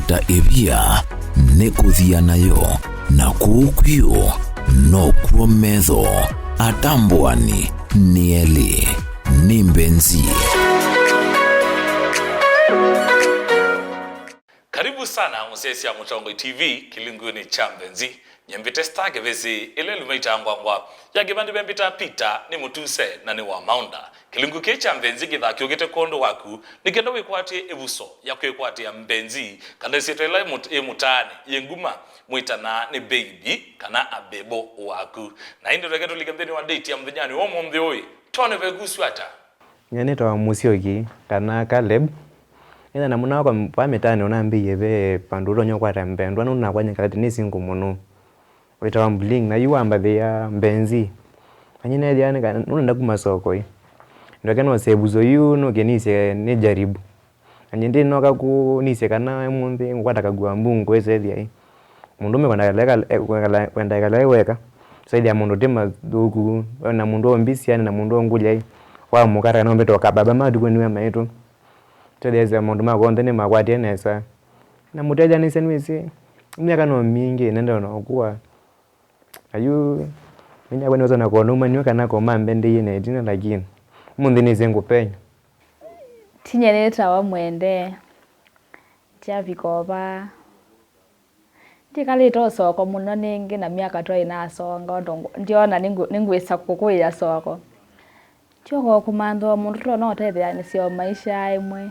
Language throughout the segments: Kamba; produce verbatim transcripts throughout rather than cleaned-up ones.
Ta ĩvia nĩ kũthia nayo, na kũu kwĩũ nokw'o metho. Atambũani nĩ elĩ, nĩ Mbenzi. Karibu sana mũsyaĩĩsya Mũtongoi T V kĩlungunĩ kya Mbenzi. Nyie mbĩte Star Kĩvĩsĩ, ĩla ĩlumaĩte ngwangwa ya kĩvandĩ vembĩtaa Peter nĩ Mũtuse na nĩ wa Maunda. Kĩlungu kĩĩ kya Mbenzi kĩthaa kĩũkĩte kwondũ waku, nĩ kenda wĩkwatĩe ĩvuso ya kwĩkwatĩa Mbenzi, kana ĩsyĩtwa ĩla ĩmũt-, ĩ mũtaanĩ, yĩ nguma, mwĩtanaa nĩ baby kana a bebo waku. Na ĩndĩ tũeke tũlike nthĩnĩ wa date ya mũthenyanĩ wa ũmũnthĩ ũĩ, twone vekusw'a ata. Nyie nĩtawa Mũsyoki, kana Caleb. Nĩna na mũna wakwa va mĩtaanĩ ũnambĩie ve vandũ ũtonya ũkwata mbendwa, nũndũ nakwa nyie nĩkalĩte nĩ single mũno. Wĩtawa Bling, na yu wambathĩĩa Mbenzi. Na nyie neethĩa nĩ kana nũnenda kuma soko ĩ. Ndoke no save ũso yu, nũke nisye nĩ jaribu. Na nyie ndĩnoka kũ nisye kana ũmũnthĩ ngũkwata kagua mbu ngwĩsethya ĩ. Mũndũme kwenda ĩkala, ĩkala, kwenda ĩkala weka. Sethĩa mũndũ ti mathũku, na mũndũ ũmbĩsya, na mũndũ ũngũlya ĩ. Wamũkata kana ũmbĩte ũkababa matukũ nĩwe maitũ. Sethĩa maũndũ makwa onthe nĩmakwatie nesa. Na mũtethyanĩsya nĩwĩsĩ, myaka no mingĩ, nende ona ũkũa. Na yu, nĩnyakwa nĩwesa na kũnũmanĩwa kana kũmambendeie na ĩtina, lakini ũmũnthĩ nĩsĩ ngũpenya. Tinya nĩtawa Mwende, kyavika o vaa. Ndikalĩte o soko mũno nĩngĩ na myaka twaĩ nasonga, ũndũ ngũ-, ndyona nĩngũ-, nĩngwĩsa kũkũĩa soko. Ndyoka o kũmantha o mũndũ tũtonya ũtetheanĩsya o maisha ĩmwe.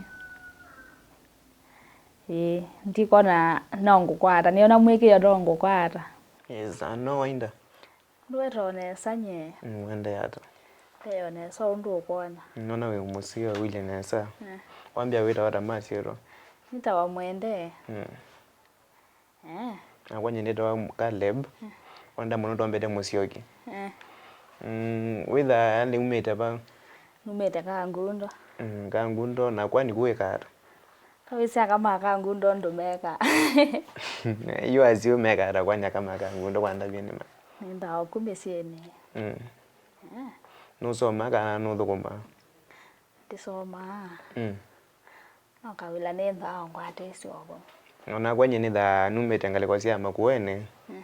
Ĩĩ, ndikwona no ngũkwata. Nĩona mwĩkĩo no ngũkwata. Yes, I know, Wainda. Ndwĩtwa o nesa nye. Mm, wende ata? Ndeo nesa ũndũ ũkwona. Nona wĩ mũseo wĩlye nesa. Eh. Wambia wĩtawa ata masyĩtwa? Nĩtawa Mwende. Mm. Eh. Nakwa nyie nĩtawa Caleb. Wenda mũno twombete Mũsyoki. Eh. Mm, wĩtha nĩumĩte va? Numĩte Kangundo. Mm, Kangundo, nakwa nĩku wĩka ata? Kawĩsĩ aka ma Kangundo ndũmeka. Yu asyũ meka ata kwani aka ma Kangundo kwandavye nĩma? Nĩndaa oku mĩsyĩnĩ. Mm. Eh. Nũsomaa kana nũthũkũmaa? Ndĩsomaa. Mm. No kawĩla nĩndaa ngwatĩsyo vo. Onakwa nyie nĩthaa numĩte ngalĩko sya Makueni. Mm.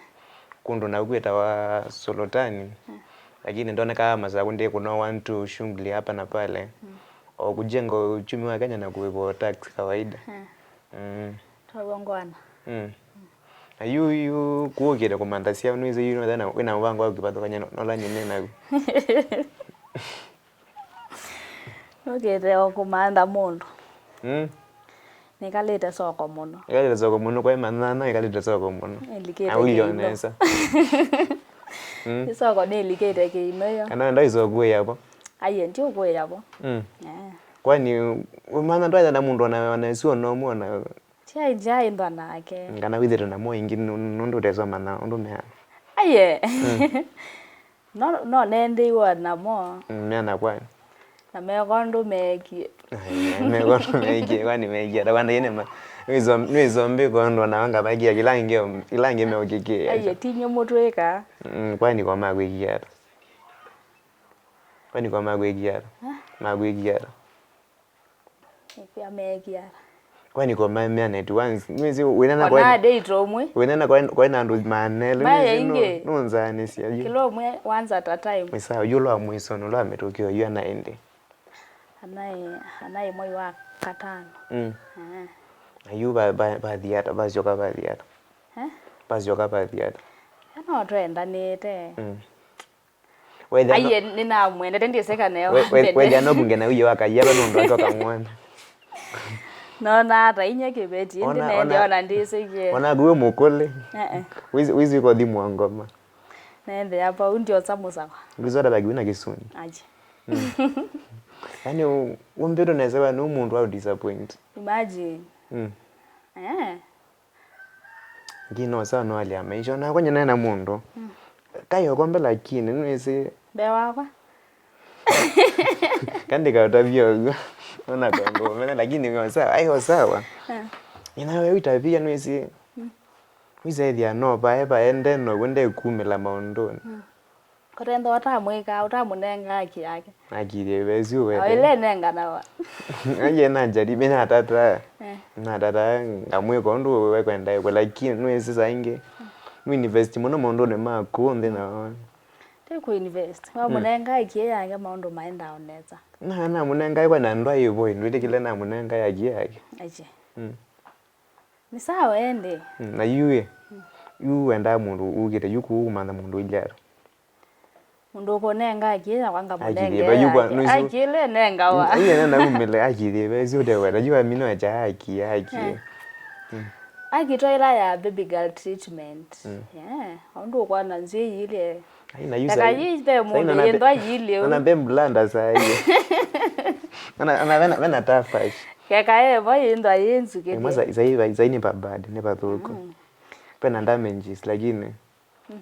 Kũndũ naku kwĩtawa Solotani. Mm. Lakini ndonekaa masaku ndĩkũnoa one two shughuli hapa na pale. Mm. O kujenga uchumi wa Kenya na kuipa tax kawaida. Mm. Mm. Taw'o ngwana. Mm. Na yu, yu, kũũkĩte kũmantha syao, nĩwĩsĩ yu wĩna, wĩna mũvango wa kĩvathũkany'a no-, nola nyie nĩ naku. Nũkĩte o kũmantha mũndũ. Mm. Nĩkalĩte soko mũno. Nĩkalĩte soko mũno, kwa manyanya nĩkalĩte soko mũno. Nĩlikĩte kĩino. Nesa. Mm. Ĩsoko nĩlikĩte kĩino yo. Kana wenda ĩsoko ĩyapo? Aiye, ndiũkwĩya vo. Mm. Eh. Kwani, ũmanya ndwaĩtha na mũndũ ona, ona ĩsu ona ũmwe ona. Tiai, tiai ntha nake. Kana wĩthĩte namo ĩngĩ nũ-, nũndũ ũtesomana ũndũ mea. Aiye. Mm. No, no nendeiwa namo. Mm, mea na kwani. Na meko ũndũ meekie. Ai, meko ũndũ meekie, kwani meekie ata? Kwani ĩnĩ ma-, nĩwĩsom-, nĩwĩsombĩ kondo na wanga meekie kĩla ngĩ, kĩla ngĩ meũkĩkie. Aiye, tinyo mũtwĩka. Mm, kwani kwa makwĩkie ata? Kwani kwa makwĩkie ata? Eh? Makwĩkie ata? Nĩkwĩa meekie ata? Kwani kwa ma-, meanĩte once? Nĩwĩsĩ wĩnena ona kwa date ũmwe. Wĩnena kwa, kwa na andũ maana elĩ, maye nĩwĩsĩ ingĩ. Nũ-, nũnzanĩsya yu. Kĩla ũmwe once at a time. Nĩ sawa, yu ũla wa mũiso nũla wa mĩtũkĩ yu ana ĩndĩ? Anaĩ, anaĩ mwai wa katano. Mm. Eh. Na yu va, va, vathi ata, vasyoka vathi ata? Eh? Vasyoka vathi ata? Yu no twendanĩte. Mm. Wethĩa no-, aiye, nĩnamwendete, ndĩseka neo we-, we-, mbene. Wethĩa no vunge na uyo wakaiya va nũndũ atoka mwana. Nona ata inya kĩveti, ĩndĩ ona, nende ona, ona ndĩsĩkie. Ona kuwe mũkũlĩ. Eh, eh. Wizi, wizi kothi mwangoma. Nende apa, undi osa mũsawa. Ngizota bagi wina kisuni. Aje. Mm. Yaani, u-, umbĩtwe nesa wa nũ mũndũ wa disappoint. Imagine. Mm. Eh. Lakini no sawa, no hali ya maisha. Ona kwanya nena mũndũ. Mm. Kayo kombe lakini, nĩwĩsĩ. Mbee wakwa. Kandi kaũtavia ũguo. Ona kongo, mena lakini yo sawa. Ayo sawa. Eh. Ina we ũitavia nĩwĩsĩ. Mm. Wĩsethia no vae vaende no wende kumĩla maũndũnĩ. Mm. Kũtenda ũtamwĩka, ũtamũnenga haki yake. Akithie vesu wete. Oile nenganawa. Aye na jari mina tata. Eh. Na tata ngamwĩka ũndũ we kwenda ĩkwe, lakini nĩwĩsĩ saa ingĩ. Nũ invest mũno maũndũnĩ maku nthĩ na. Ti ku invest. Wamũnenga haki yake maũndũ maendaa nesa. Na namũnenga ĩkwa na ndwa ĩvo ndwĩtĩkĩle namũnenga haki yake. Aje. Mm. Nĩ sawa ĩndĩ. Mm, na yu ĩ, yu wendaa mũndũ ũkĩte yu kũu kũmantha mũndũ ũilyĩ ata? Mũndũ ũkũnenga haki yakwa ngamũnengea haki. Haki ĩla ĩnengawa. Aiye nenda kumĩle haki thĩva ĩsu ũteweta yu amino acha haki haki. Haki to ĩla ya baby girl treatment. Yeah, ũndũ ũkwana nzw'ĩ yĩilye. Ai, na yu eka sai- yi ve mũndũ yĩndwa yĩilye. Ona mbe mblanda sai. Ona ona vena vena tafash. Keka evo yĩndwa yĩnzukĩte. Imwe sai sai sai ni babad ni bathuku. Pena damages lakini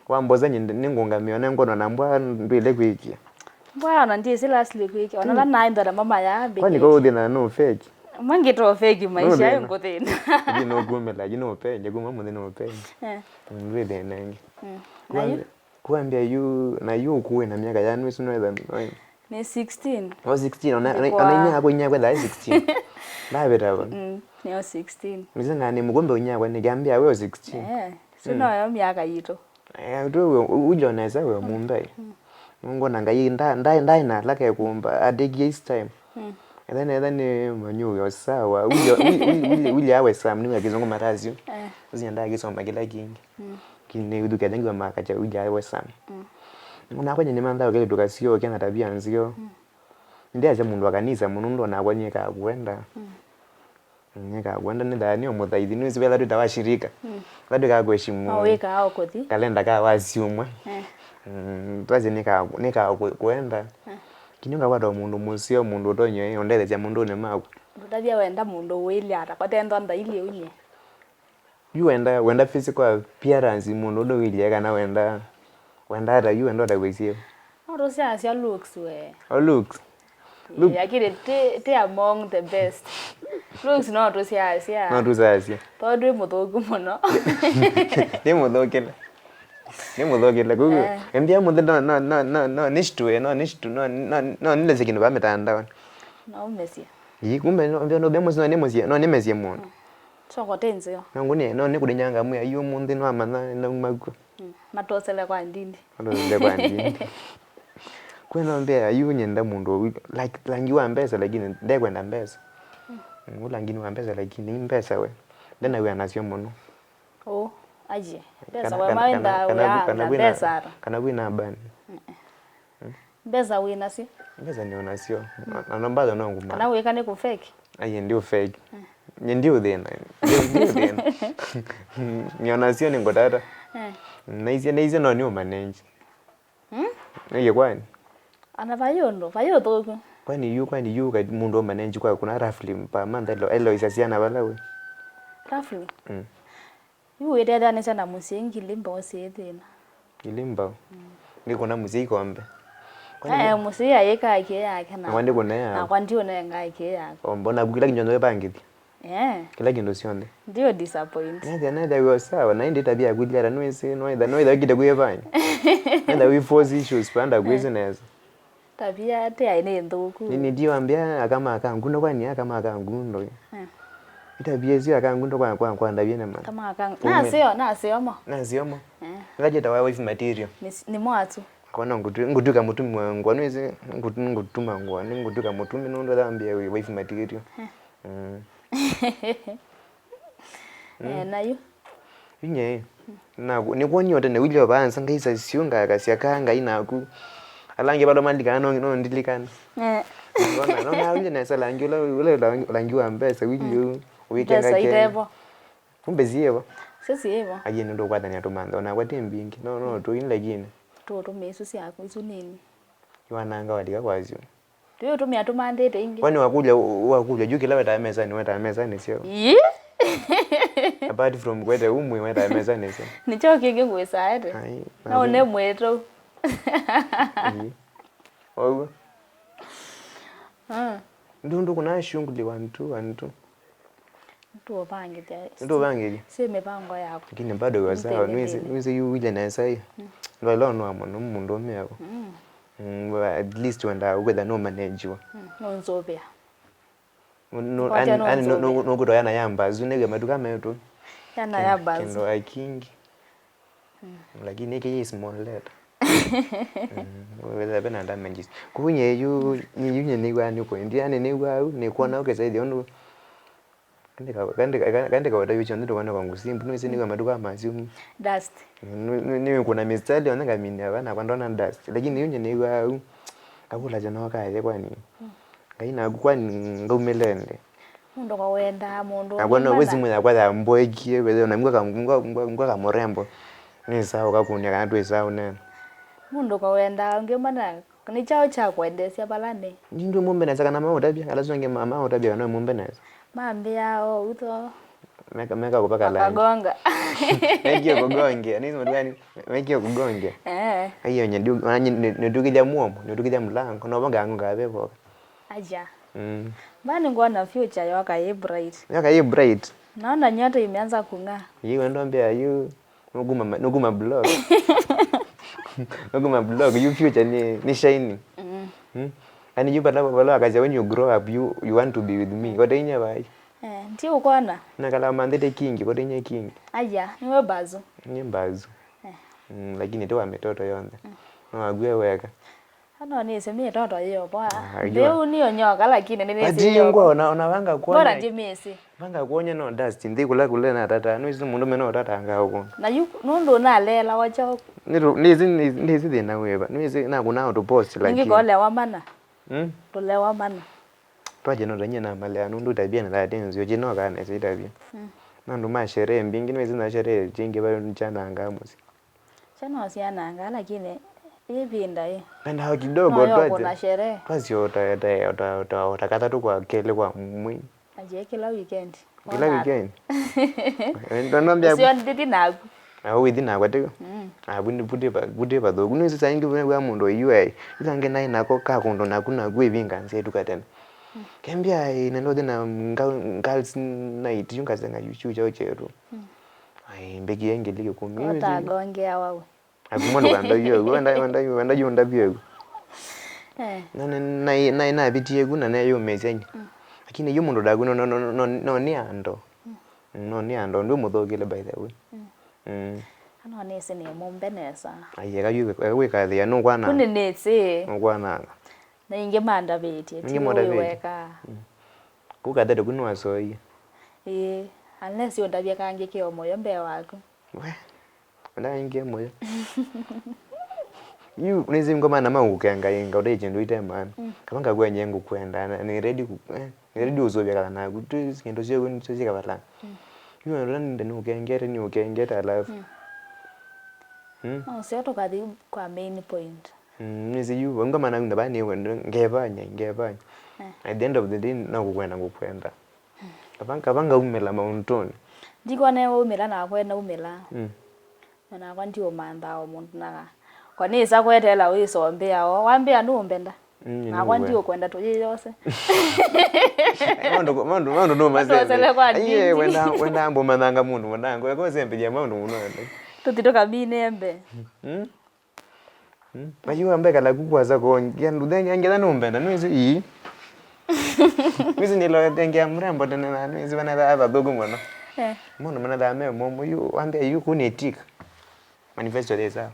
wamboza nyende ningũngamia ne ngono na mbwa ndwile kwikia. Mbwa ona ndisi lastly kwikia. Ona la naĩ ndora mama ya big. Kwani ko uthina no fake? Mangito fake maisha yo nguthina. Lakini no kumela, lakini no pay, kuma muthina no pay. Eh. Ndwile nengi. Na yu Kuambia yu na yu ukuwe na miaka yanu isu no etha no. Ni sixteen. O sixteen ona ona inya yako inya kwenda sixteen. Ndaveta va. Mm, ni o sixteen. Nise ngani mukombe unya kwa nikiambia we o sixteen. Eh, so no yo miaka yitu. Eh, tu we ujo na sa we mumbai. Mungu na ngai nda nda nda na laka kumba at this time. Etha nĩ etha nĩ manyuo sawa. Wili awe sam nĩ kizungu matasio. Uzi nda kisoma kila kingi. Kini uthukia ngi wa makacha wili awe sam. Nakwa nyene mantha kile tukasio kena tabia nzio. Ndiacha mundu akanisa mundu ndo nakwa nyeka kwenda. Nĩkakwenda nĩ thayũ nĩ ũmũthaithi nĩwĩsĩ vela twĩtawa shirika. Vala twĩkaa kũheshimu. Mawĩkaa o kũthi. Kalenda ka wasi ũmwe. Eh. Mm, twasye nĩkaa nĩkaa kwenda. Eh. Kinyu ngakwata mũndũ mũseo mũndũ ũtonye ũndethesya mũndũnĩ maku. Ndũtavya wenda mũndũ ũĩlye ata kwatendwa ndailyĩ unyie. Yu wenda wenda physical appearance mũndũ ũndũ ũilyĩ kana wenda wenda ata yu wenda ũtavwĩsie. No tũsyaasya looks we. O looks. Look. Ĩĩ, lakini ti, ti among the best. Looks no tũsyaasya. No tũsyaasya. Tondũ ndwĩ mũthũku mũno. Nĩ mũthũkĩle. Nĩ mũthũkĩle. Kũu eh. Embia mũthĩ no no no no no nishtu eh, no nishtu no no no nilesye kindu ba mitandao. No umesya. Yi kumbe no mbia no bia mũsino ni mũsie no ni mesie mũno. Soko tenzio. No nguni no ni kudinyanga mwe ayo mũnthĩ no amana na umaku. Mm. Matosele kwa ndindi. Matosele kwa ndindi. Kwenda mbea yu nyenda mũndũ ũu, like, langi wa mbesa lakini ndekwenda mbesa. Mm, ũlangi nĩ wa mbesa lakini nĩ mbesa we. Ndena wĩa nasyo mũno. Oh, aje. Mbesa we maenda wĩa mbesa ata. Kana kwina bani. Mbesa wĩ nasyo? Mbesa nĩ nasyo. Na no mbazo no nguma. Kana wĩka nĩ kũ fake? Aye ndi fake. Nye ndi uthina. Ndi uthina. Nĩ nasyo nĩ ngotata. Naisye naisye no ni umanenji. Hmm? Nĩ kwani? Ana vayo ndo, vayo thoku. Kwani yu kwani yu ka mundu umanenji kwa kuna rafli pa manda elo elo isasiana bala we. Rafli. Mm. Yu wĩtethanĩsya na mũsyai ngili mbao syĩ thĩna. Ngili mbao? Mm. Ndikũna mũsyai kombe. Eh, mũsyai ayĩka akĩ yake na. Na ndikũnea. Na kwa ndiũnenga akĩ yake. Ombo na kukila kinyono ĩpangĩthya. Eh. Kila kindu syonthe. Ndio disappoint. Nethia nethia wĩ sawa na indi tabia ya kuliara nwisi nwetha nwetha kite kwifanya. Nenda we force issues panda kwisi nesa. Tabia ate ai ni nthuku. Nini ndio ambia akama akangundo kwani akama akangundo. Eh. Itabia sio akangundo kwa kwa kwa ndabia na ma. Kama akang. Na sio na sio mo. Na sio mo. Eh. Ngaje tawa wife material. Ni mwatu. Kona ngutu ngutuka mutumi wa ngwa nwisi ngutu ngutuma ngwa ni ngutuka mutumi nundu thambia wife material. Eh. Mm. Eh, nayu inye naku nĩkw'o nyote nĩwilye vanza ngaisa syũ ngakasya ka ngai naku alangi valo malikana no no ndilikana eh no na wile nesa langi ula ula langi wa mbesa wili u wike ngake itevo kumbe zievo sisi evo aje ndo kwathania tumantha ona kwate mbingi no no tu in lakini tu tu mesu sya ku isu nini ywananga walika kwasyo Tũyũtũmĩa tũmantĩte ingĩ. Kwani wakulya wakulya juu kila wetaa mesani wetaa mesani sio? Ii. Apart from kwete umwe wetaa mesani sio? Nĩkyo kĩngĩ ngwĩsaete. Ai. No ne mwetu. Ii. Oguo. Ah. Ndundu kuna shughuli one two one two. Nĩtũũvangĩthya. Nĩtũũvangĩthya. Syĩ mĩvango yaku. Lakini bado iko sawa. Nĩwĩsĩ nĩwĩsĩ yu wile na Esai. Mm. Ndwaĩle ũnũa mũno mũndũũme avo. Mm. Mm, at least wendaa kwĩtha nũmanejiwa. Mm, nũnzũvĩa. Nũkwatya nũnzũvĩa. Nũkũtoya na ya mbazu nĩw'e matuka metũ. Yana ya mbazu. Kĩndũ akingi. Lakini ĩkĩ yĩ small letter. Wĩthĩa ve na damages. Kũu nye yu nye yu nye nĩw'aa nĩkwendia, yani nĩw'aa u nĩkwona ũkĩsaithia ũndũ. Kandi kawaita yu kyonthe tũkwenda kwa ngusimbu, nĩwĩsĩ nĩw'aa matuka ma simu. Dust. Nĩkũna mistari yonthe ngaminia va nakwa ndona dust. Lakini yu nye nĩw'aa u ngakũlasya no kaye kwani. Ngai naku kwani ngaumĩle nde. Mũndũ kawendaa mũndũ. Nakwa no wĩ simu yakwa yamboekie wĩthĩa na ngwa kamũrembo. Nĩ sawa ũkakũnĩa kana twĩ sawa ũneena. Mũndũ kawendaa ũngĩ mana nĩ kyaũ kya kwendeesya vala nĩ. Nĩ ndwĩ mũmbe nesa kana maũtavya ala sũ angĩ maũtavya kana wĩ mũmbe nesa. Mambĩa o utho. Meka meka kupaka lani. Kagonga. Mekie kugongea. Nĩ sema gani? Mekie kugongea. Eh. Aiyo nye ndio ndio kija muomo, ndio kija mlango. No bonga yangu kabe boka. Aja. Mm. Mbani ngwona future yoka ĩ bright. Yoka ĩ bright. Naona nyota imeanza kung'aa. Yu ndo mbea yu nukuma nukuma block. Nukuma block yu future ni ni shining. Mm. Mm. Ani yu pala pala akaja when you grow up you you want to be with me. Kote inya bai. Eh, nti ukona. Na kala mandete kingi kote inya kingi. Aja, niwe bazu. Ni bazu. Eh. Mm, lakini tiwa mitoto yonthe. Mm. No agwe weka. Ano nĩsĩ mĩtoto yĩyo kwa. Ah, nthĩu nĩyo nyoka lakini nĩnĩsĩ. Ati ngwa ona ona vanga kuona. Bora ndimĩsĩ. Vanga kuonya no dust nthi kula kule na tata. Nĩsĩ mũndũ mena tata anga uko. Na yu nũndũ unaleela wacha. Nĩsĩ nĩsĩ thĩna wĩva. Nĩsĩ na kuna auto post lakini. Ningi kolewa mana. Mm. Tulewa mana. Twaje no tanye na malea nũndũ tabia na tata nzio jino kana tabia. Mm. Nũndũ ma sherehe mbingi nĩsĩ na sherehe jingi ba chananga musi. Syana syanangaa lakini ĩvinda ĩ. Mendaa kidogo no yo twathi- kuna sherehe. Twasyo ta- ta- ta- ta- ta kathatu kwa kelĩ kwa mwei. Aje kila weekend. Kila weekend. Ndonombia. Sio nditi naku. Au withi nakwa tigo. Mm. Ah, bundi bundi ba bundi ba thogu ni sasa ingi wa mundu yu ai. Ikange nai nako ka kundu naku naku ivinga nse tukatena. Kembia ai nendo thina girls night yunga zenga yuchu chao chetu. Ai, mbeki ya ngili kĩkũmi. Ũtangongea wawe. Akumwa ndũkanda yu agu, wenda, wenda, wenda yu ndavyo agu. Eh. Na, na, na, na, navitie agu na neyũmĩsya nyi. Mm. Lakini yu mũndũ ndaku no, no, no, no, no nĩ ando. Mm. No nĩ ando, ndũ mũthokile by the way. Mm. Mm. Ano nĩsĩ nĩ mũmbe nesa. Ai, eka yu, eka wĩkathĩa, nũkwana. Kuni nĩsĩ. Nũkwananga. Na ingĩ mandavĩtye, ti ũĩ weka. Mm. Kũu kathete kũu nĩwasoie. Ĩĩ, unless ũndavye kangĩ ke o mũyo mbee waku. We, ũndavye kangĩ ke mũyo. Yu, nĩsĩ ngoma na maũkengaĩnga ũte kĩndũ ite maana. Mm. Kama ngakwenye ngũkwenda, na nĩ ready kũ-, eh, nĩ ready ũsũvya kana naku. Tu kĩndũ syoku nĩsyo syĩkavala. Mm. Yu, ũndũ nĩnde nĩũkengete, nĩũkengete alafu. Mm. Mm. No, sio tũkathi kwa main point. Mm, nĩsĩ yu, ngoma na ngava nĩ ngevanya, ngevanya. Eh. At the end of the day, no kũkwenda ngũkwenda. Kavanga kavanga umĩla maũndũnĩ. Ndikwona waumĩla nakwa naumĩla. Mm. Na nakwa ndiũmanthaa o mũndũ naga. Kwa nĩsa kweteela wĩsombea o. Wambĩa nũmbenda. Mm, nakwa ndiũkwenda tũyĩ yose. Maũndũ maũndũ maũndũ no masele. Tũsele kwa ndingi. Wenda wenda mbo mananga mũndũ mwanangu. Eko sembia maũndũ mũno. Tuthi tũkamine mbe. Mm. Hmm? Ayu ambe kala kukwasa ko ngia nduthe ngia ngetha numbenda nwisi ii. Nwisi nilo ngia mrembo tena na nwisi bana ba ba thugu mwana. Eh. Mundu mwana da me mo mo yu ambe yu kuni tik. Manifesto de sa.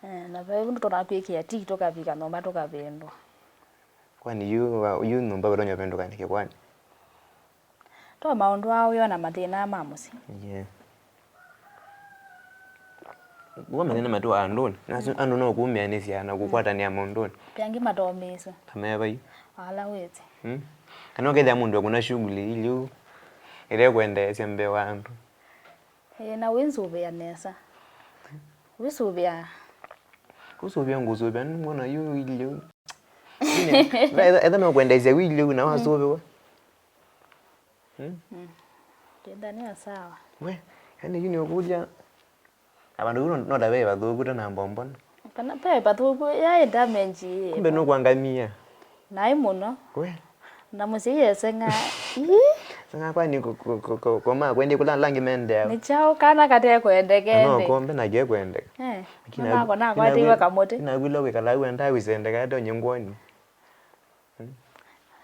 Eh, na pe ndo tona kwikia tik tokavika nomba tokavendwa. Kwani yu yu nomba bado nyapendo kanike kwani. To maũndũ aa wĩona mathĩna ma mũsyĩ. Yeah. W'o mathĩna matũaa andũnĩ, na asu andũ no kũmĩanĩsya na kũkwatanĩa maũndũnĩ. Ve angĩ matomĩĩswe. Ta me vai. Ala wĩsĩ. Mm. Kana ũkethĩa mũndũ ekũna shughuli ilyu ĩla ĩkwendeesya mbee wa andũ. Ĩĩ, na wĩsũvĩa nesa. Wĩsũvĩa. Kũsũvĩa ngũsũvĩa nĩngwona yu ilyu. Etha no kwendeesya wi ilyu na wasũvĩwa. Hmm? Mm. Kĩthania sawa. We, yani yu nĩũkũlya. Na vandũ vu no ta ve vathuku ta na mbombo. Kana ve vathuku yaĩ damage ĩĩ. Kumbe nũkwangamia. Naĩ mũno. We. Na mũsyai eseng'a. Ii. Ngakwa ni ku- ku- ku- ku- koma kwendie kula langi mendea. Nĩ kyaũ kana kate kwendekende? No kombe na ke kwendeka. Eh, lakini mama aku- ako nakwatĩiwe kamũtĩ. Lakini akwĩla wĩkala wenda wĩsendeka ate onye ngoni.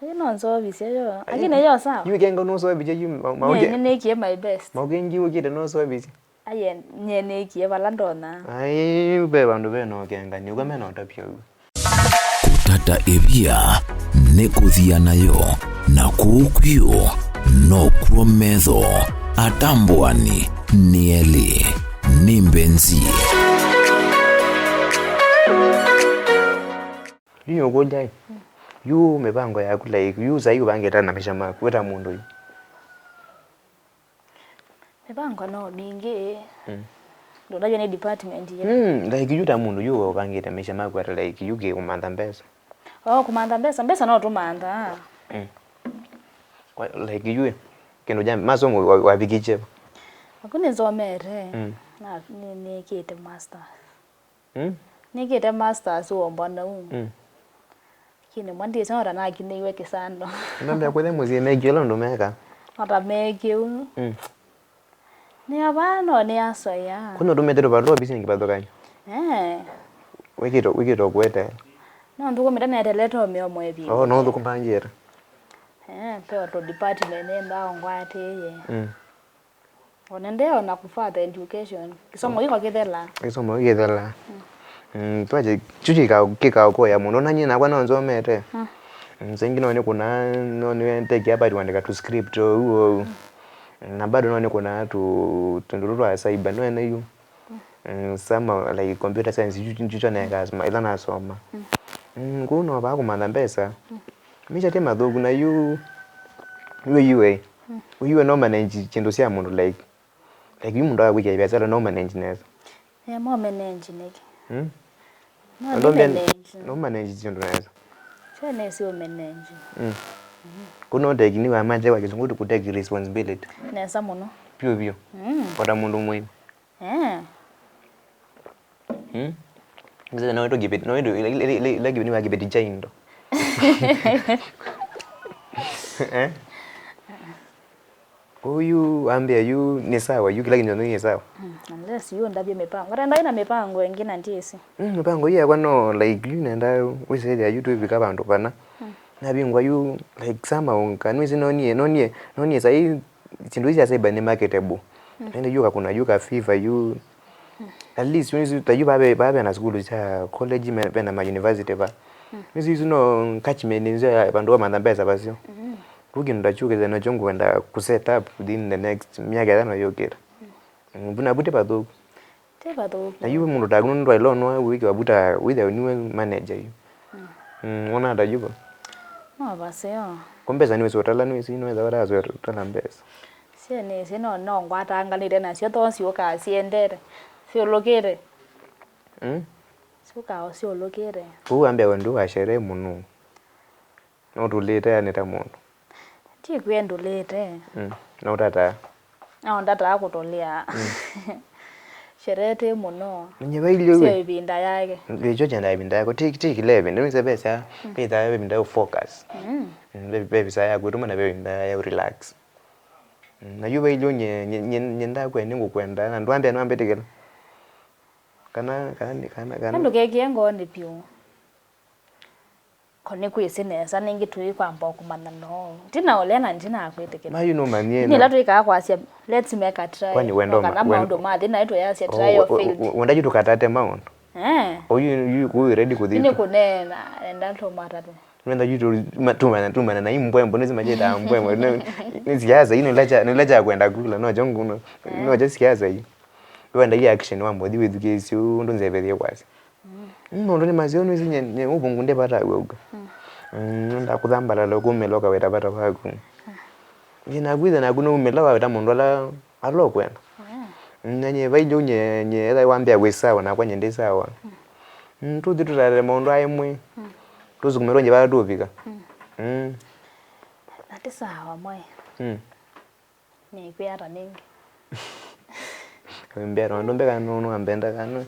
Ĩ no nzovisye yo. Lakini yo sawa. Yu kenga no sovisye yu ma- mauke. Nĩ nĩkie my best. Mauke ngi ukite no sovisye. Aye, nyie nĩkie vala ndonya. Ai, ve vandũ ve na ũkengani, ũka me na ũtavya ũu. Kũtata ĩvia nĩ kũthia nayo, na kũu kwĩũ nokw'o metho atambũani nĩ elĩ. Nĩ mbenzi. Yu nĩũkũlya ĩ, yu mĩvango yaku, like, yu sai ũvangĩte na maisha maku wĩ ta mũndũ yu? Mĩvango no mingĩ. Mm. Ndũnajua nĩ department yĩva. Mm, like, yu ta mũndũ yu ũvangĩte maisha maku ata, like, yu kĩ kũmantha mbesa? Oh, kũmantha mbesa, mbesa no tũmantha. Mm. Kwa, like, yu ĩ, kĩndũ kya masomo wa- wavikĩkye va? Aku nĩsomete. Mm. Na nĩ- nĩkĩte masters. Mm? Nĩkĩte masters ũomba nau. Mm. Lakini mwa ndĩsĩ nota nakinĩiwe kĩsando. Ndombe kwĩthe mũsyĩ mekĩla ũndũ meka. Nota mekĩu. Mm. Nĩ ava no nĩ asoya. Kuna ndũmĩte tũvalũa bisi nĩ kĩvathũkany'o. Eh. Wĩkĩto wĩkĩto kuete. No nthũkũmĩte netelete o mĩomo ĩvinda. Oh, no nthũkũmangĩte. Eh, pe o tũ department nĩ mbao ngwatĩĩe. Mm. Ona ndeo na kũfata education. Kĩsomo kĩko kĩthela. Kĩsomo kĩthela. Mm, twache, kyu kĩka- kĩkaokoya mũno. Na nyie nakwa no nzomete. Mm. Mm, saingi no nĩ kuna, no nĩ take habari kuandĩka tu script ũu ũu. Mm. Na bado no nĩ kuna tu, tũndũ tũ twa cyber, no ene yu. Mm, sama, like, computer science, yu, yu, yu neka sma- ila nasoma. Mm. Mm, kũu no vaa kũmantha mbesa. Mm. Misha ti mathũku na yu, yu, yu, eh. Mm. Yu no manage chindu cia mũndũ, like, like, yu mũndũ akwĩkĩa biashara no manage nesa. Eh, mo manage nĩkĩ? Mm? No, andũ ni mbia manage. No manage chindu nesa. Sio nesi u manage. Mm. Kuno take ni wa maje wa kizungu tu ku take responsibility. Nesa mũno. Pio pio. Mm. Kota mũndũ mũima. Eh. Hmm? Mzee, no wetu gibeti, no wetu ile ile ile ile gibeti wa gibeti jaindo. Eh? Uyu ambia yu ni sawa, yu kila kinyo ni sawa. Mm, unless yu ndavye mipango. Hata ndai na mipango ĩngĩ na ndisi. Mm, mipango hii yakwa no, like, yu nenda wisaidia yu tu vika vandu vana. Mm. Na vingwa yu, like, somehow nka nwisi no nie, no nie, no nie sai sindu isi asaiba ni marketable. Mm. Nende yu kakuna yu ka fever yu. At least, nĩsĩ ta yu vave, vave na sukulu sya college, me- vena ma university va. Mm. Nĩsĩ isu no catchment nzeo ya vandu vamantha mbesa vasyo. Mm. Ku kindu ta kyu kethĩa nakyo ngwenda ku set up within the next myaka ĩthano yũkĩte. Mm, vu navu ti vathuku. Ti vathuku. Na yu mũndũ taku nũndũ twaĩlwa no wĩkĩwa vu ta wĩthĩa niwe manager yu. Mm. Mm, wona ta yu va? No vaseo. Ko mbesa nĩwĩsĩ ũtala, nĩwĩsĩ nĩwĩsĩ ũtala mbesa. Syenĩ ici no, no ngwatanganĩte nasyo, tho siũkaa siendete, siũlũkĩte. Mm? Siũkaa o siũlũkĩte. Kũu ambĩa we ndũ wa sherehe mũno. No tũlĩte yani ta mũndũ. Ti kwĩ ndũlĩte. Mm. No ũtataa. No ndataa kũtũlĩa. Mm. Sherehe ti mũno. Nye vailyo sio we. Ĩvinda yake. Ndio kyenda ĩvinda yako. Ti ti kile ĩvinda. Nĩwĩsĩ vesa. Mm. Vesa ĩvinda ya focus. Mm. Mm, ve- ve visa ya kwĩtũma na ve ĩvinda ya relax. Mm, na yu vailyo nye nye nye nye ndakwe nĩngũkwenda na ndwambĩa nĩwambĩtĩkĩla. Kana kana kana kana. Ndũkekĩe ngoonĩ vyũ. Ko nĩkwĩsĩ nesa nĩngĩ tũikwamba kũmanya no. Ndinaũlea na ndinakwĩtĩkĩla. Ma yu nũmanyie. Nĩ ĩla twĩkaa kwasya, let's make a try. Kwani wendo ma- kana wendo- maũndũ mathi naĩ twĩyasya try or failed. Wenda yu tũkatate maũndũ. Eh. Oyu yu kũ ready kũthi. Nĩ kũneena, enda tũmatate. Nenda yu tu- ma- tumana tumana na imbwembo nĩsi majeta mbwembo. Nĩ siasa ino lacha nĩ lacha kwenda kula no jongu no. No ja siasa hii. Wenda hii action wa mbothi wĩthukĩĩsye ũndũ nzevethie kwasya. Mm, maũndũ nĩ maseo nĩsĩ nye nye ũvũngũ ndĩ vata wauka. Mm, ndakũthambalala kumĩla ũkaweta vata waku. Nĩ nakwĩtha naku nũumĩla waweta mũndũ ala ala ũkwenda. Mm, na nye vailyo nye nye etha wambĩa wĩ sawa nakwa nye ndĩ sawa. Mm, tũthi tũtale maũndũ aĩ mwe. Tũsukumĩlwe nye vala tũvika. Mm. Na ti sawa mwaĩ. Mm. Nĩkwĩa ata nĩngĩ? Mbea no ndũmbe kana nũ nũambenda kana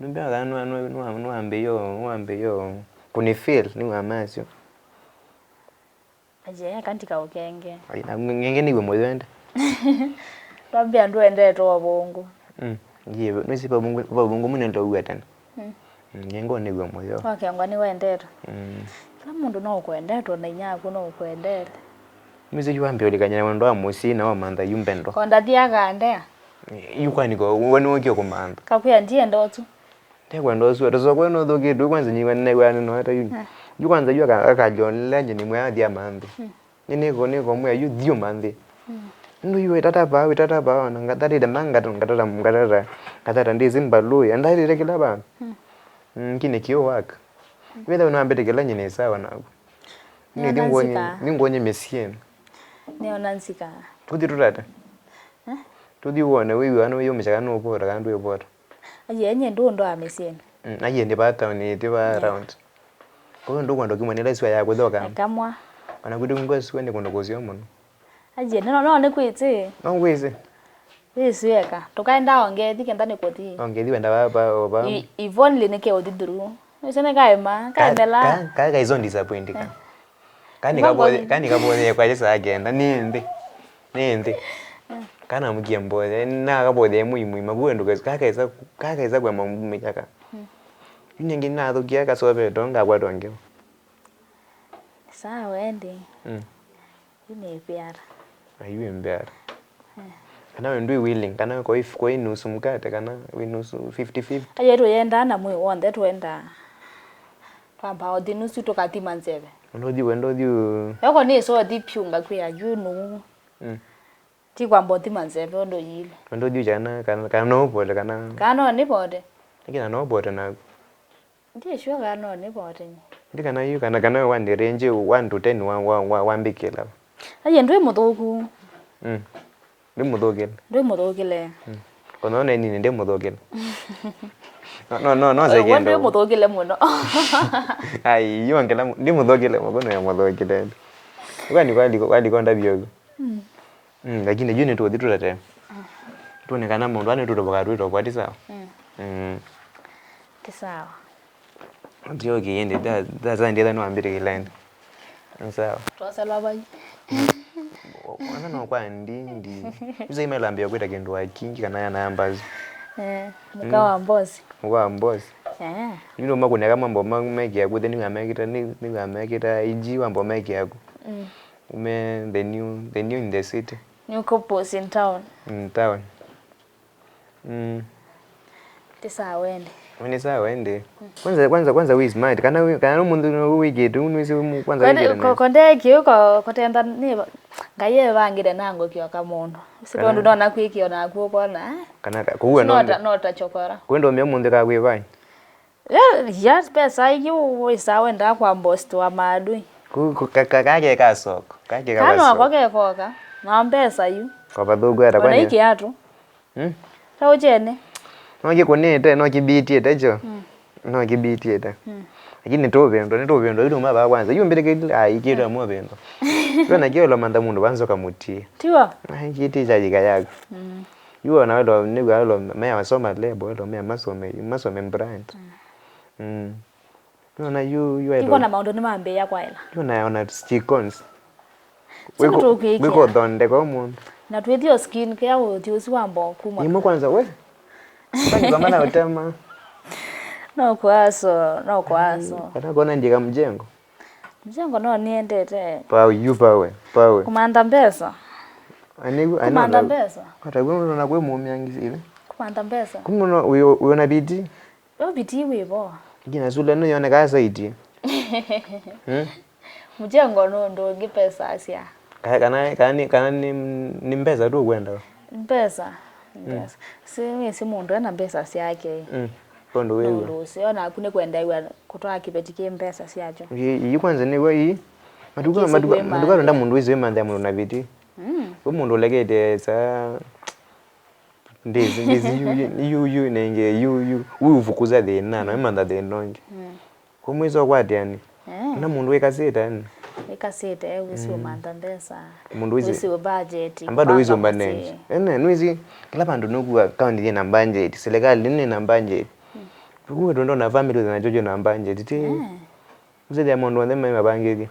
nũmbe kana nũ nũ nũambĩyo nũambĩyo kũni feel nĩ wa masyo. Aje, eka ndikaũkenge. Ai, na nge-, ngenge nĩw'e mũyo ende. Twambĩa ndwendetwe ũvũngũ. Mm. Ngie, nĩsĩ vavũngũ, vavũngũ mũnenda ũw'a tene. Mm. Mm, ngengo nĩw'e mũyo. Wakengwa nĩwendetwe. Mm. Kĩla mũndũ no ũkwendetwe, na inyia waku no ũkwendete. Nĩsĩ yu wambĩa ũlikany'a na wendo wa mũsyĩ na wamantha yu mbendwa. Kondathi akandea. Yu kwaniko, we nĩwũkie kũmantha. Kakwĩa ndienda ũsu. Ndekwenda ũsu, ata soko ĩno ũthũkĩtwe, kwanza nyiwa nĩw'aa nĩno ata yu. Mm. Yu kwanza yu aka-, akalyonela nje nĩ mwea athi amanthe. Mm. Nĩ nĩko, nĩko mwĩa yu thiĩ ũmanthe. Mm. Ndu yu wĩtata vaa, wĩtata vaa, na ngatatĩte ma ngata-, ngatata, ngatata, ngatata ndĩsĩ mbalũĩ, ndaĩlĩte kĩla vaa. Mm. Mm, kĩnĩ kĩũ waka. Wĩtha ũnambĩte kĩla nyine sawa naku. Nĩthi Nĩona nguonye, nzika. Nĩ nguonye mĩsyĩ. Nĩona nzika. Tũthi tũtate. Eh? Tũthi wone, wĩw'a nũyũmĩsya kana nũvota kana ndwĩvota. Aye, nye ndũndũ wa mĩsyĩnĩ. Mm, aye, nĩ vaa town, ĩtĩ vaa Yeah. around. Kwa hiyo ndũkwenda ũkimwe nĩ laiswa ya kũthoka. Ekamwa. Ona kwitũ ngwesiwa nĩ kũndũ kũseo mũno. Aye, no, no, nĩ kwĩtĩ. No ngwĩsĩ. Wĩsweka. Tũkaenda ongethi kenda nĩ kũthi. Ongethi wenda vaa, vaa, vaa. I-, if only nĩke ũthi through. Wĩsĩ nĩ kaema, Ka-, kaemela. Ka-, ka-, kaizo disappoint ka. Eh. Kani Ivo kaboye, ngothi- kani kaboye kwa saa kenda, nĩ nthĩ. Nĩ nthĩ. Mm. Kana mũkie mboye, na kaboye mũi mũi, makuwe nduka, kakaisa, kakaisa kwa mambu mechaka. Mm. Yu nĩngĩ nathũkia kasoveto, ngakwatwa ngewa. Sawa, ende. Mm. Yu nĩ mbeara. Ayu mbeara. Eh. Kana we ndwĩ willing, kana koi, koi nusu mkate, kana wĩ nusu fifty fifty. Aye, tũyendaa na mwĩ wonthe, tũendaa. Twamba ũthi nusu tũkathima nzeve. Ũndũ ũthi, wendo ũthi ũ- Yoko nĩ so thi pyunga kwĩ ayu nũu. Mm. Ti kwamba ũthima nzeve ũndũ yile. Ũndũ ũthi ũkyana, kana, kana no ũvote, kana Kana no nĩvote. Lakini no ũvote naku. Ndiĩ sure kana no nĩvote nye. Ndi kana yu, kana, kana we wandĩ range one to ten wa, wa, wa, wambĩkĩla. Aye, ndwĩ mũthũku. Mm. Ndi mũthũkĩle. Ndwĩ mũthũkĩle. Mm. Kono ne nini ndi mũthũkĩle. No, no, no, no, We, we ndwĩ sekendo. Mũthũkĩle mũno. Ai, yu ongela mu-, ndi mũthũkĩle, mũkono ya mũthũkĩle. Kwani kwali, kwali konda biogo. Mm. Mm, lakini yu nĩtũthi tũtete. Tuone kana mũndũ ani tũtoboka twĩtoboa, ti sawa? Mm. Mm. Ti sawa. Ti okay, ende, that, that's why ndienda niwambire kila ende. Ni sawa. Twasalwa vai. Kwanza no kwa ndi, ndi. Uza email ambia kwita kindu wa kingi kana ya numbers. Eh, muka wa mbosi. Muka wa mbosi. Eh. Ndio makuneka mambo ma mekia kuthe ni amekita ni, ni amekita iji mambo mekia ku. Mm. Ume the new, the new in the city. New couples in town. In town. Mm. Ti sawa ende. Ni sawa ende. Kwanza, kwanza, kwanza we smart. Kana we, kana mundu no wikite, unu isi mu-, kwanza Konde, wikite ko-, na. Konde kiu ko-, kotenda ni ba-, Ngai evangire na ngokio ka mundu. Si tondu Kana nona kwikio na kuo kona. Kana ka-, kuwe no. Nota, nota chokora. Kwendo mya mundu ka kwe vai. Eh, ya pesa yu wisa wenda kwa boss wa maadui. Ku, ku, ka, ka, kake ka soko. Kake ka Kana soko. Wako kekoka. Na mbesa yu. Kwa vathugu hata Ona kwani. Iki atu. Hmm? Ta uchene. No kikunite, no kibitite cho. Mm. No kibitite. Mm. Lakini tuvendo, ni tuvendo, yu tuma ba kwanza. Yu mbirikili, ai, kitu amu vendo. Yo na kio lo manda mundu banzo kamuti. Tiwa. Ai, kiti cha jika yako. Mm. Yu na welo ni welo me wasoma lebo, welo me masome, masome brand. Mm. Mm. Nona yu, yu Iko na maũndũ nĩmambĩĩa kwaĩla. Yu naona sticons. Sio tũkwĩkĩa. Wĩko thondeka ũmũnthĩ. Na twĩthio skin care ũthi ũsu wamba kuma. Imwe kwanza we. Kwani kwa maana utema. No kwaso, no kwaso. Kana kona njika mjengo. Mjengo no niendete. Pawe, yu pawe, pawe. Kumanda mbesa. Anigu, anigu. Kumanda mbesa. Hata wewe unaona kwe mumiangi ile. Kumanda mbesa. Kumbe unaona uyo, uyo na bidii. Yo bidii wĩvo. Ngina sula nĩyonekaa saiti. Hmm? Mjengo nũndũ ũngĩ pesa asya. Ka-, kana, kana nĩ, kana nĩ, nĩ mbesa tu ũkwenda? Mbesa. Mm. Mbesa. Si, si mũndũ ena mbesa syake. Mm. Ũndũ wĩw'a. Nũndũ ũseo naku nĩ kwendeew'a kũtwaa kĩveti kĩ mbesa syakyo. Ĩ, ĩĩ kwanza nĩw'a ĩĩ. Matuka, Kĩsĩ matuka, kwĩma. Matuka ronda mũndũ wĩsĩ wĩmanthĩa mũndũ na viti. Mm. Wĩ mũndũ ũlekete saa Ndĩsĩ, ndĩsĩ, yu, yu, yu, yu, nenge, yu, yu, wi ũvukuza thĩna, na wĩmantha thĩna ũngĩ. Mm. Kũmwĩsa ũkwatĩani. Eh. Na mũndũ wĩkasĩte, yani. Wĩkasĩte, wĩsĩ Mm. ũmantha mbesa. Mũndũ wĩsĩ. Wĩsĩ ũ budget, Na bado wĩsĩ kũpanga ũmanage. Mũsyĩ. Ene, nĩwĩsĩ, kĩla vandũ nũkua county yĩna budget, serikali nĩna budget. Mm. Kũu twendona family na jojo na budget, ti? Eh. Ũsĩthĩa maũndũ onthe me mavangĩthye.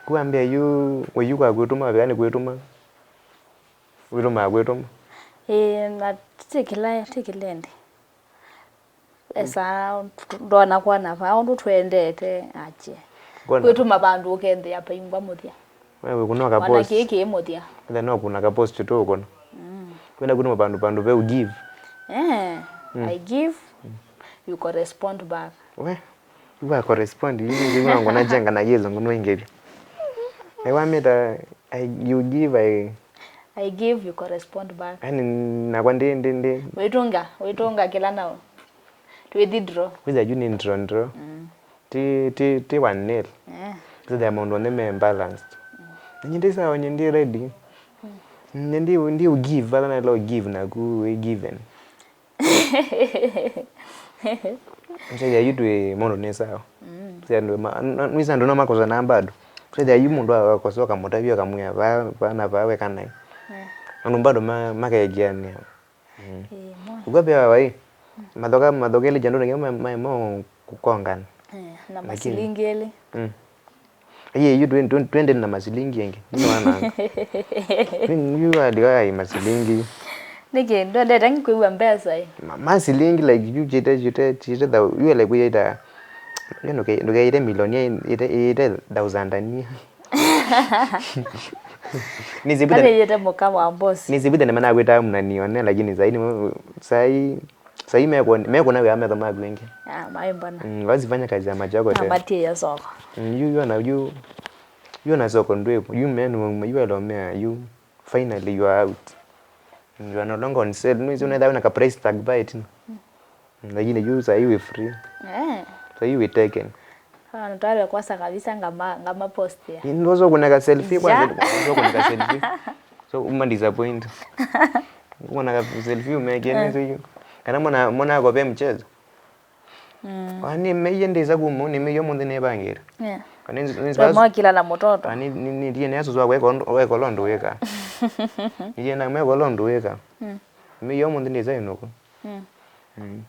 Kuambia yu, we yu kwa kwĩtũma, wĩa nĩ kwĩtũma. Wĩtũmaa kwĩtũma. Ĩĩ, na ti kĩla, ti kĩla ĩndĩ. Esa ndona kwana vaa ũndũ twendete, ache. Ngona. Kwĩtũma vandũ ũkethĩa paingwa mũthya. Wewe kunoka post. Wana kĩĩ kĩĩ mũthya. Ĩtha no kuna ka post tu ũkona. Mm. Kwenda kũtũma vandũ, vandũ ve u give. Eh, mm. I give, you correspond back. We, you are correspond. Hivi ndivyo ngona jenga na yezo ngono ingevya. I want me to, I, you give, I, I give, you correspond back. Yani nakwa ndi, ndi, ndi. Wĩtũnga, wĩtũnga kĩla nao. Twĩ withdraw. Kwĩtha yu nĩ draw, draw. Mm. Ti, ti, ti one nil. Eh. Kwĩtha maũndũ onthe me balanced. Mm. Nye ndi sawa, nye ndi ready. Mm. Nye ndi, ndi u give, vala naĩle u give naku wĩ given. Nĩsethĩa yu twĩ maũndũ nĩ sawa. Mm. Sya andũ ma-, n-, n-, nĩsya andũ no makosanaa bado. Sethĩa yu mũndũ akosa ũkamũtavya ũkamwĩa vaa, vaa na vaa weka naĩ. Mm. Andũ bado ma-, makeekeanĩa. Mm. Ĩĩ, mwa. Ũkw'a ve wa vai. Mathoka, mathoka ĩlĩ andũ nĩkĩo ma-, ma-, ma kũkongana. Eh, na lakini masilingi ĩlĩ. Mm. Iye, yu twen-, twen-, twende na masilingi ĩngĩ. Nĩ wananga. Yu andĩka ai masilingi. Nĩkĩ ndwendete ngi kwĩw'a mbesa ĩ? Ma-, masilingi, like, yu chite, chite, chite thau, yu ele kwĩyĩta, yu ndũke-, ndũkeĩte milioni ĩte, ĩte thousand ani. Nĩsĩvĩte. Kale yĩte mũka wa boss. Nĩsĩvĩte nĩmanakwĩtaa mnanione, lakini saĩ nĩ, saĩ Sai mekũna wĩa metho maku ĩngĩ. Ah, maĩ mbona. Mm, wazifanya kazi ya maji yako tena. Matie ya soko. Mm, yu, yu na yu, yu na soko ndwepo. Yu menu, yu alomea, yu finally you are out. Mm, you are no longer on sale. No, isi unaweza una ka price tag by it. Mm, lakini yu sai we free. Eh. Sai we taken. Ah, nitwale kwasa kabisa ngama, ngama post ya. Ndozo kuneka selfie kwanza, ndozo kuneka selfie. So uma disappoint. Kuona ka selfie umeke nĩ sio. Kana mwana, mwana ako pe mchezo. Mm. Ani meye ndisa kumu, ni meyo munthi ne bangira. Yeah. Kana ni, ni so mwa kila na mutoto. Ani ni, ni ndiye ne asusu weka, weka londo weka. Ndiye na meko londo weka. Mm. Meyo munthi ndisa inuko. Mm. Mm.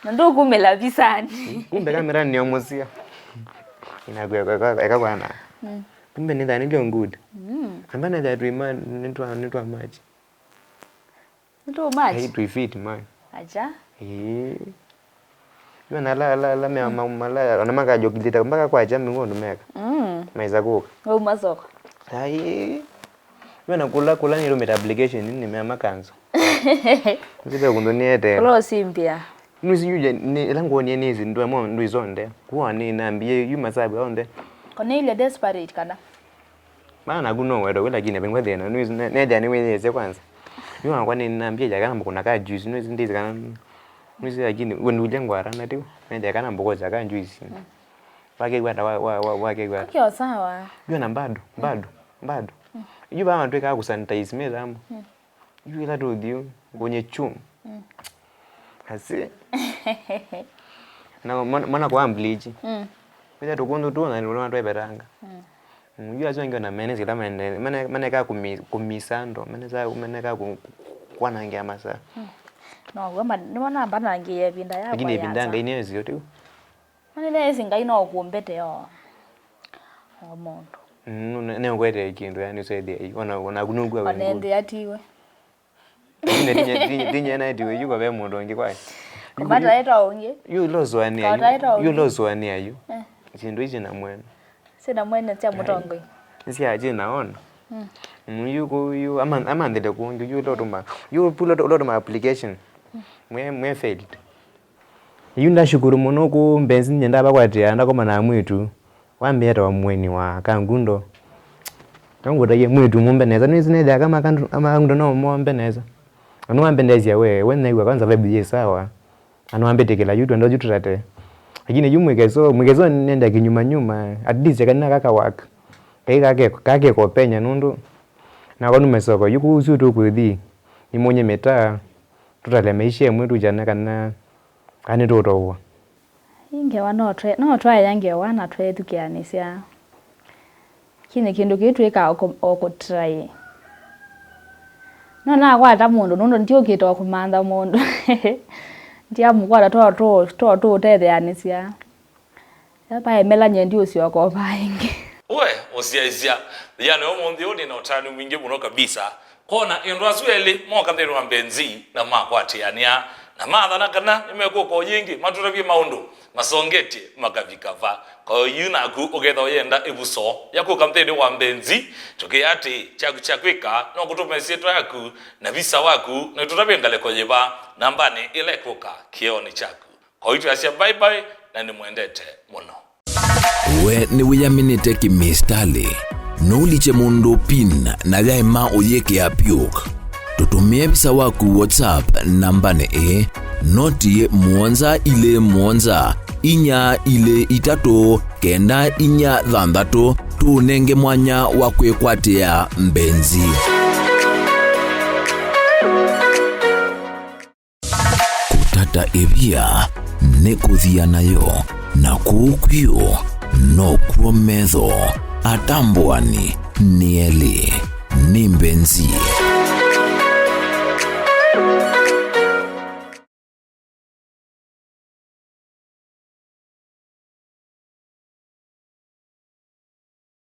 Na ndũkumĩla visani. Kumbe kamera nĩyo mũsio. Inakweka eka kwana. Mm. Kumbe nĩ thani lyo good. Mm. Amba na that we man nitwa, nitwa match. Nitwa match. Hey, twi fit man. Acha. Eh. Yo na la, la, la, me ma, ma, la, ona makajokilita mpaka kwa jami ngondo meka. Mm. Maiza kuka. Wewe masoko. Ai. Yo na kula, kula nirumita application ni me makanzo. Nzito kundu niete. Kula usimbia. Nusi yuje ni ila nguonie nĩsĩ ndwemo ndwĩsonde. Kuwa nĩ nambie yu masabu onthe. Cornelia desperate kana? Maana naku no wedo wĩla kine pengwa thĩna. Nusi ne, ne jani wĩyese kwanza. Yu wakwa nĩ nambie ya kana mkuna ka juice nusi ndĩsĩ kana. Nusi lakini we ndulye ngwara na tiu. Ne ja kana mbokoza ka juice. Wakegwa ta wa, wa, wa, wakegwa. Kio sawa. Yu na bado, bado, bado. Yu ba tweka ku sanitize me zamu. Yu ĩla tũthiũ, ngũnyĩ chu. Mm. Asi. Na mwana, mwana kwa bleach. Mm. Kwĩtha tũkũndũ tu na nĩũlona twepetanga. Mm. Mm, yu asu angĩ ona mene sila mene, mene, mene ka kũmi-, kũmisa ndo, mene sa, mene ka kũ-, kwanangĩa masa. Mm. No, we ma-, nĩwona mbanangĩe ĩvinda yakwa. Lakini ĩvinda Ngai nĩyo sio tu. Nĩneesĩ Ngai no ũkũmbete o, o mũndũ. Mm, ne-, neũkwetee kĩndũ, yani, ũsethĩa yu. Ona, ona kunũkua we. Ona ĩndĩ atiwe. Tinye, tinye, tinye na atiwe, yu kwa ve mũndũ ũngĩ kwa. Kũmata etawa ũngĩ. Yu loswanĩa yu. Kũmata etawa ũngĩ. Yu loswanĩa yu. Eh. Syĩndũ ici na mwene. Sina mwene sya mũtongoi. Nsia china ona. Mm. Mm, yu ku, yu, ama, ama ndile kungi, yu lotuma. Yu pula lotuma application. Mm. Mwe, mwe failed. Yu ndashukuru mũno kũ mbenzi nye ndavakwatĩa ndakoma na mwĩtu. Wambĩa etawa Mũeni wa Kangundo. Kangũtaie mwĩtu mũmbe nesa. Nĩsĩ nethĩa kama Kangundo no mombe nesa. Na nĩwambendeesya we, we nĩw'a kwanza vibe yĩ sawa. Na nĩwambĩtĩkĩla yu twenda yu tũtate. Lakini yu mwĩkeso, mwĩkeso nenda kinyuma nyuma. At least kana kaka work. Kai kake, kake kopenya nũndũ. Na kwa nume soko, yu kũu sio tũkwĩthi. Nĩmonye mĩtaa. Tũtale maisha ĩmwe tũkyane kana, kana nĩtũũtowa. Ĩ ngewa no twe-, no twaĩa ngewa na tweethukĩanĩsya. Kĩ nĩ kĩndũ kĩu twĩkaa o kũ-, o kũtrai. No nakwata mũndũ, nũndũ ndyũkĩte o kũmantha mũndũ. Ndyamũkwata to, to, to tũũtetheanĩsya. Ĩla paemela nye ndiũsyoka o vaa ĩngĩ. We, ũsyaĩsya, yĩana ũmũnthĩ ũũ nĩ na ũtanu mwingĩ mũno kabisa. Kona ĩndũ asu elĩ moka nthĩnĩ wa mbenzi na makwatĩanĩa, na mathana kana nĩmekũka o yĩngĩ matũtavye maũndũ masongetye makavika va. Kwa yu naku ũketha ũyenda ĩvuso ya kũka nthĩnĩ wa mbenzi, tũkĩa atĩ kyaku kya kwĩka no kũtũme syĩtwa yaku na visa waku, na ĩtũtavye ngalĩko yĩva nambanĩ ĩla ĩkũka kĩonĩ kyaku. Kwa yu twasya bye bye, na nĩmwendete mũno. We nĩwĩyaminĩte kĩmĩsitalĩ? Nũlikye mũndũ pin na yaĩma ũyĩkĩa puk. Tũtũmĩe visa waku WhatsApp nambanĩ ĩĩ, noti mũonza ilĩ mũonza inya ilĩ itatũ kenda inya thanthatũ, tũũnenge mwanya wa kwĩkwatĩa mbenzi. Kũtata ĩvia nĩ kũthia nayo, na kũu kwĩũ nokw'o metho. Atambũani nĩ elĩ, nĩ mbenzi.